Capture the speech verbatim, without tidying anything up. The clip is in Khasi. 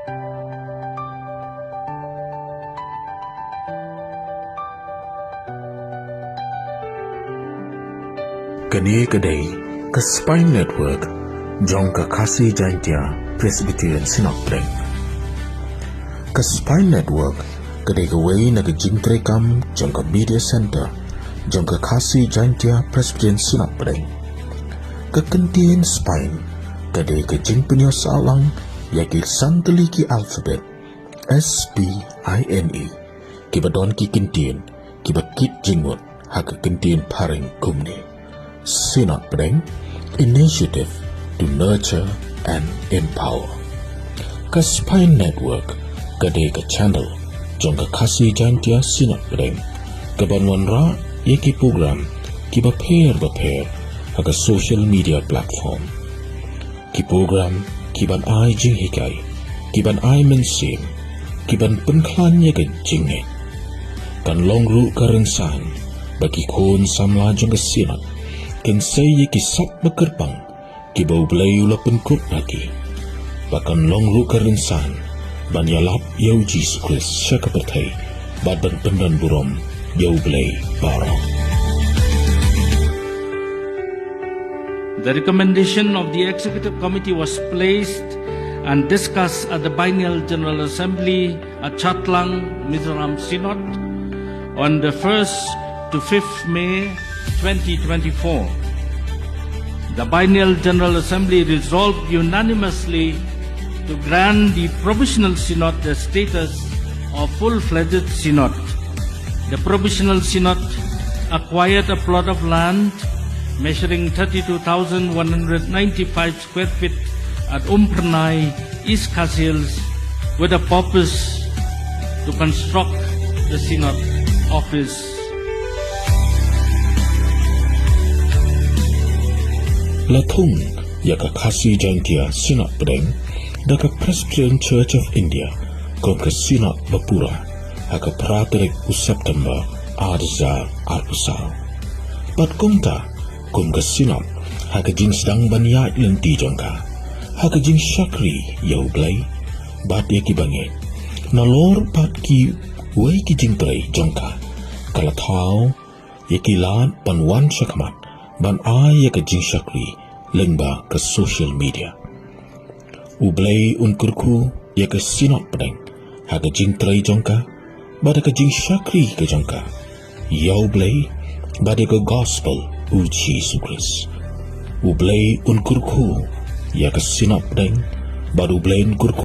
Kane ka dei ka Spine Network jong ka Khasi Jaintia Presbyterian Synod Pdeng. Ka Spine Network ka dei kawei na ka jingtreikam jong ka Media Center jong ka Khasi Jaintia Presbyterian Synod Pdeng. Ka kyntien Spine ka dei ka jingpynïoh sahlang ïa ki san tylli ki alphabet S P I N E, kiba don ki kyntien kiba kit jingmut ha ka kyntien phareng kumne: Synod Pdeng, Initiative to Nurture and Empower. Ka Spine Network ka dei ka channel jong ka Khasi Jaintia Synod Pdeng, kaban wanrah ïa ki program kiba pher bapher ha ka social media platform. Ki program kiban ai jinghikai, kiban ai mynsiem, kiban pynkhlaiñ ïa ka jingngeit. Kan long ruh ka rynsan ba ki khun samla jong ka Synod kin sei ïa ki sap ba kyrpang kiba U Blei u la pynkup ha ki. Ba kan long ruh ka rynsan ban ïalap ïa U Jisu Khrist sha ka pyrthei bad ban pyndonburom ïa U Blei baroh. The recommendation of the Executive Committee was placed and discussed at the Biennial General Assembly at Chatlang, Mizoram Synod on the first to fifth May twenty twenty-four. The Biennial General Assembly resolved unanimously to grant the Provisional Synod the status of full-fledged synod. The Provisional Synod acquired a plot of land measuring thirty-two thousand one hundred ninety-five square feet at Umphyrnai, East Khasi Hills, with a purpose to construct the Synod office. La thung ïa ka Khasi Jaintia Synod Pdeng da ka Presbyterian Church of India kum ka Synod bapura ha ka phra tarik u September ar hajar arphew saw. Bad kumta kum ka Synod ha ka jingsdang ban ïaid lynti jong ka ha ka jingshakri ïa U Blei bad ïa ki bangeit. Nalor bad kiwei ki jingtrei jong ka, ka la thaw ïa ki lad ban wan shakhmat ban ai ïa ka jingshakri lyngba ka social media. U Blei un kyrkhu ïa ka Synod Pdeng ha ka jingtrei jong ka bad ha ka jingshakri ka jong ka ïa U Blei bad ïa ka gospel U Jisu Khrist. U Blei un kyrkhu ïa ka Synod Pdeng bad U Blei un kyrkhu